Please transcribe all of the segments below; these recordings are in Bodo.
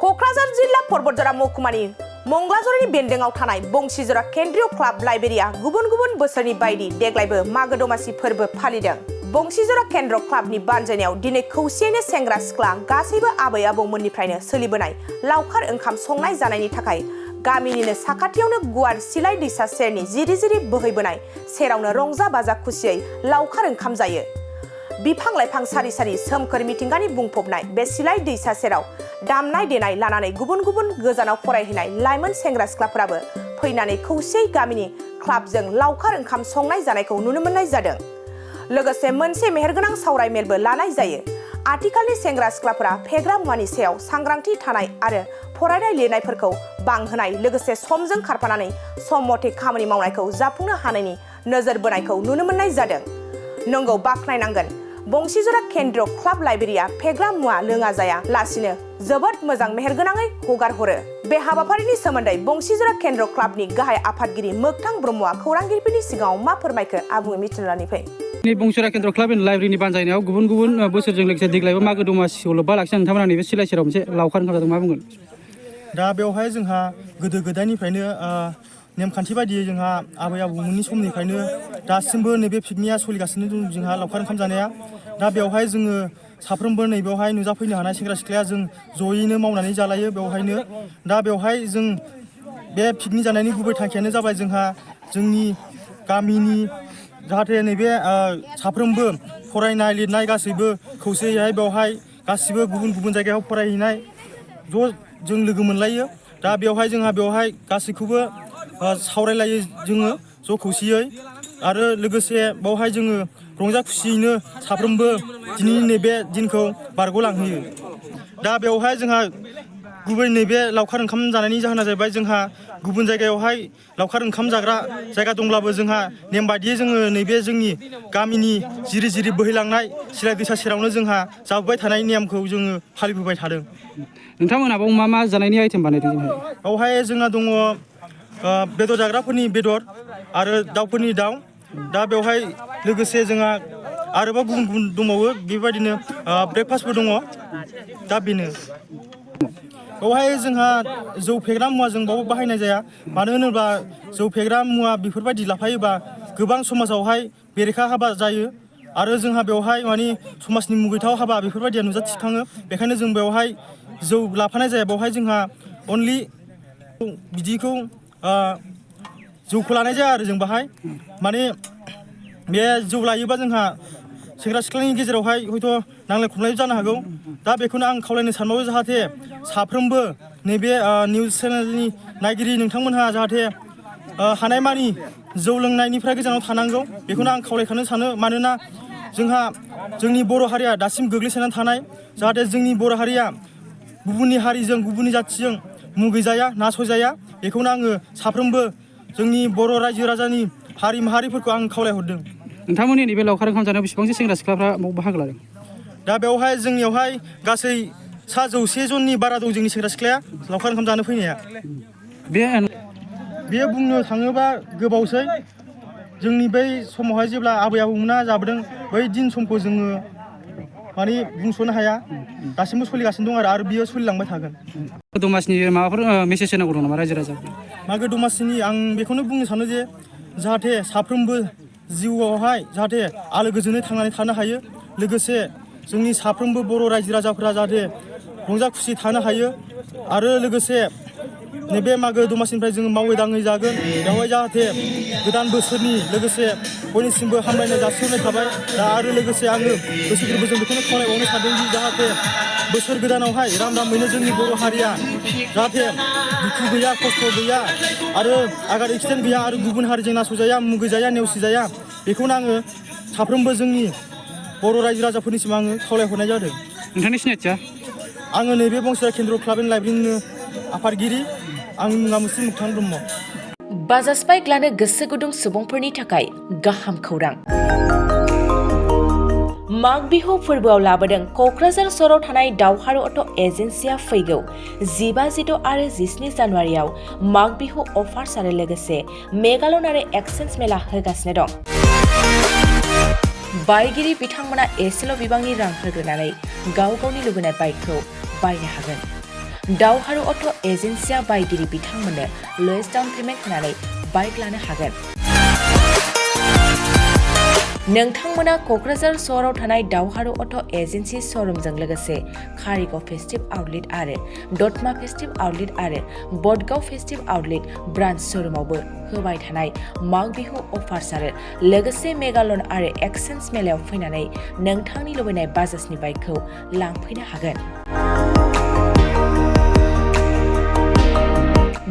क'क्राझार जिल्ला परबतझर महकुमानि मंगलाजरनि बेन्दोंआव थानाय बंशीजरा केन्द्रीय क्लाब लाइब्रेरिया गुबुन गुबुन बोसोरनि बायदि देग्लायबो मागो दमासि फोरबो फालिदों। बंशीजरा केन्द्र क्लाबनि बानजायनायाव दिनै खौसेयैनो सेंग्रा सिख्ला गासैबो आबै आबौमोननिफ्रायनो सोलिबोनाय लावखार ओंखाम संनाय जानायनि थाखाय गामिनिनो साखाथियावनो गुवार सिलाइ दैसा सेरनि जिरि जिरि बोहैबोनाय सेरावनो रंजा बाजा खुसियै लावखार ओंखाम जायो। बिफां लाइफां सारि सारि सोमखोर मिथिंगानि बुंफबनाय बे सिलाइ दैसा सेराव दामनाय देनाय लानानै गुबुन गुबुन गोजानाव फरायहैनाय लाइमोन सेंग्रा सिख्लाफोराबो फैनानै खौसेयै गामिनि क्लाबजों लावखार ओंखाम संनाय जानायखौ नुनो मोननाय जादों। लोगोसे मोनसे मेहेरगोनां सावराय मेलबो लानाय जायो। आथिखालनि सेंग्रा सिख्लाफोरा फेग्रा मुवानि सायाव सांग्रांथि थानाय आरो फरायनाय लिरनायफोरखौ बांहोनाय लोगोसे समजों खारफानानै सम मथे खामानि मावनायखौ जाफुंनो हानायनि नोजोर बोनायखौ नुनो मोननाय जादों। नंगौ, बाख्नायनांगोन बंशीजरा केन्द्र क्लाब लाइब्रेरिया फेग्रा मुवा लोङा जाया लासिनो जोबोद मोजां मेहेरगोनाङै हगार हरो। बे हाबाफारिनि सोमोन्दै बंशीजरा केन्द्र क्लाबनि गाहाय आफादगिरि मोगथां ब्रह्मआ खौरांगिरिफोरनि सिगाङाव मा फोरमायखो आबुङै मिथिनानै फै। बंशीजरा केन्द्र क्लाब लाइब्रेरिनि बानजायनायाव गुबुन गुबुन बोसोरजों लोगोसे देग्लायबो मागो दमासिखौ लोब्बा लाखिनानै नोंथांमोना नैबे सिलाइ सेराव मोनसे लावखार ओंखाम जादों, मा बुंगोन? दा बेवहाय जोंहा गोदो गोदायनिफ्रायनो नेमखान्थि बायदियै जोंहा आबै आबौमोननि समनिफ्रायनो दासिमबो नैबे पिकनिकआ सोलिगासिनो दं। जोंहा लावखार ओंखाम जानाया दा बेवहाय जोङो साफ्रोमबो नैबेवहाय नुजाफैनो हानाय सेंग्रा सिख्लाया जों जयैनो मावनानै जालायो बेवहायनो। दा बेवहाय जों बे पिकनिक जानायनि गुबै थांखियानो जाबाय जोंहा जोंनि गामिनि जाहाथे नैबे साफ्रोमबो फरायनाय लिरनाय गासैबो खौसेयैहाय बेवहाय गासिबो गुबुन गुबुन जायगायाव फरायहैनाय जों लोगो मोनलायो। दा बेवहाय जोंहा बेवहाय गासैखौबो सावरायलायो जोङो ज' खौसेयै आरो लोगोसे बेवहाय जोङो रंजा खुसियैनो साफ्रोमबो दिनैनि नैबे दिनखौ बारग'लांहोयो। दा बेवहाय जोंहा गुबै नैबे लावखार ओंखाम जानायनि जाहोना जाहैबाय जोंहा गुबुन जायगायावहाय लावखार ओंखाम जाग्रा जायगा दंब्लाबो जोंहा नेम बायदियै जोङो नैबे जोंनि गामिनि जिरि जिरि बोहैलांनाय सिलाइ दैसा सेरावनो जोंहा जाबोबाय थानाय नेमखौ जोङो फालिबोबाय थादों। नोंथांमोनहाबो मा जानायनि आइटेम बानायदों? बेवहाय जोंना दङ बेदर जाग्राफोरनि बेदर आरो दाउफोरनि दाउ। दा बेवहाय लोगोसे जोंहा आरोबाव गुबुन गुबुन दंबावो बेबायदिनो ब्रेकफास्टबो दङ। दा बेनो बेवहाय जोंहा जौ फेग्रा मुवा जों बावबो बाहायनाय जाया। मानो होनोब्ला जौ फेग्रा मुवा बेफोरबायदि लाफायोबा गोबां समाजावहाय बेरेखा हाबा जायो आरो जोंहा बेवहाय माने समाजनि मुगैथाव हाबा बेफोरबायदिया नुजाथिखाङो। बेखायनो जों बेवहाय जौ लाफानाय जाया। बेवहाय जोंहा अनलि बिदिखौ जौखौ लानाय जाया आरो जों बाहाय माने बे जौ लायोबा जोंहा सेंग्रा सिख्लानि गेजेरावहाय हयथ' नांलाय खमलाय जानो हागौ। दा बेखौनो आं खावलायनो सानबावो जाहाथे साफ्रोमबो नैबे निउस चेनेलनि नायगिरि नोंथांमोनहा जाहाथे हानायमानि जौ लोंनायनिफ्राय गोजानाव थानांगौ बेखौनो आं खावलायखानो सानो। मानोना जोंहा जोंनि बर' हारिया दासिम गोग्लैसोनानै थानाय, जाहाथे जोंनि बर' हारिया गुबुननि हारिजों गुबुननि जाथिजों मुगैजाया नासयजाया, बेखौनो आङो साफ्रोमबो जोंनि बर' रायजो राजानि हारि माहारिफोरखौ आं खावलायहरदों। नोंथांमोननि नैबे लावखार ओंखाम जानायाव बेसेबांसो सेंग्रा सिख्लाफ्रा बाहागो लादों? दा बेवहाय जोंनियावहाय गासै 100 जननि बारा दं जोंनि सेंग्रा सिख्लाया लावखार ओंखाम जानो फैनाया। बेयो बुंनो थाङोबा गोबावसै। जोंनि बै समावहाय जेब्ला आबै आबौमोना जाबोदों बै दिन समखौ जोङो माने बुंस'नो हाया। दासिमबो सोलिगासिनो दं आरो बियो सोलिलांबाय थागोन। दमासिनि माबाफोर मेसेज होनांगौ दं नामा रायजो राजा? मागो दमासिनि आं बेखौनो बुंनो सानो जे जाहाथे साफ्रोमबो जिउआवहाय जाहाथे आलो गोजोनै थांनानै थानो हायो। लोगोसे जोंनि साफ्रोमबो बर' रायजो राजाफोरा जाहाथे रंजा खुसि थानो हायो आरो लोगोसे नैबे मागो दमासिनिफ्राय जोङो मावै दाङै जागोन। बेवहाय जाहाथे गोदान बोसोरनि लोगोसे बयनिसिमबो हामलायनाय जासिहरनाय थाबाय। दा आरो लोगोसे आङो गोसो गोरबोजों बेखौनो खावलायबावनो सानदोंदि जाहाथे बोसोर गोदानावहाय राम रामैनो जोंनि बर' हारिया जाहाथे दुखु गैया, खस्थ' गैया आरो आघात एक्सिडेन्ट गैया आरो गुबुन हारिजों नासयजाया, मुगैजाया, नेवसिजाया, बेखौनो आङो साफ्रोमबो जोंनि बर' रायजो राजाफोरनिसिम आङो खावलायहरनाय जादों। नोंथांनि सिनायथिया? आङो नैबे बंशीजरा केन्द्र क्लाब एन्ड लाइब्रेरिनिनो आफादगिरि। आंनि मुङा मोगथां ब्रह्म। बाजाज बाइक लानो गोसो गुदुं सुबुंफोरनि थाखाय गाहाम खौरां। माग बिहु फोरबोआव लाबोदों क'क्राझार सहराव थानाय दावहारु अट' एजेन्सिया फैगौ 15, 16 आरो 17 जानुवारियाव माग बिहु अफार्स आरो लोगोसे मेगालन आरो एक्सचेन्ज मेला होगासिनो दं। बायगिरि बिथांमोना एसेल' बिबांनि रां होग्रोनानै गाव गावनि लुबैनाय बाइकखौ बायनो हागोन। दावहारु अट' एजेन्सिया बायगिरि बिथांमोननो लवेस्ट डाउन पेमेन्ट होनानै बाइक लानो हागोन। नोंथांमोना क'क्राझार सहराव थानाय दावहारु अट' एजेन्सि श'रुमजों लोगोसे कारिगाव फेस्टिभ आउटलेट आरो दतमा फेस्टिभ आउटलेट आरो बडगाव फेस्टिभ आउटलेट ब्रान्च श'रुमावबो होबाय थानाय माग बिहु अफार्स आरो लोगोसे मेगा लन आरो एक्सचेन्ज मेलायाव फैनानै नोंथांनि लुबैनाय बाजाजनि बाइकखौ लांफैनो हागोन।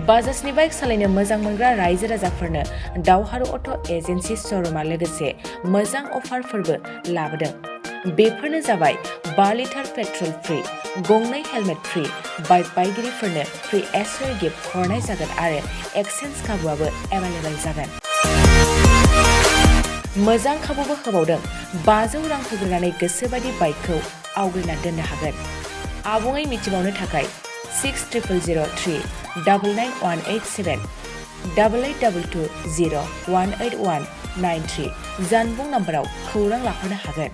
बाजाजनि बाइक सालायनो मोजां मोनग्रा रायजो राजाफोरनो दावहारु अट' एजेन्सि श'रुमा लोगोसे मोजां अफारफोरबो लाबोदों। बेफोरनो जाबाय 5 लिटार पेट्रल फ्रि, गंनै हेलमेट फ्रि, बाइक बायगिरिफोरनो फ्रि एसेसरी गिफ्ट हरनाय जागोन आरो एक्सचेन्ज खाबुआबो एभेलेबेल जागोन। मोजां खाबुबो होबावदों। 500 रां होग्रोनानै गोसोबायदि बाइकखौ आवग्रिना दोननो हागोन। आबुङै मिथिबावनो थाखाय 6003 99187 8822 01819 93 जानबुं नाम्बाराव खौरां लाहरनो हागोन।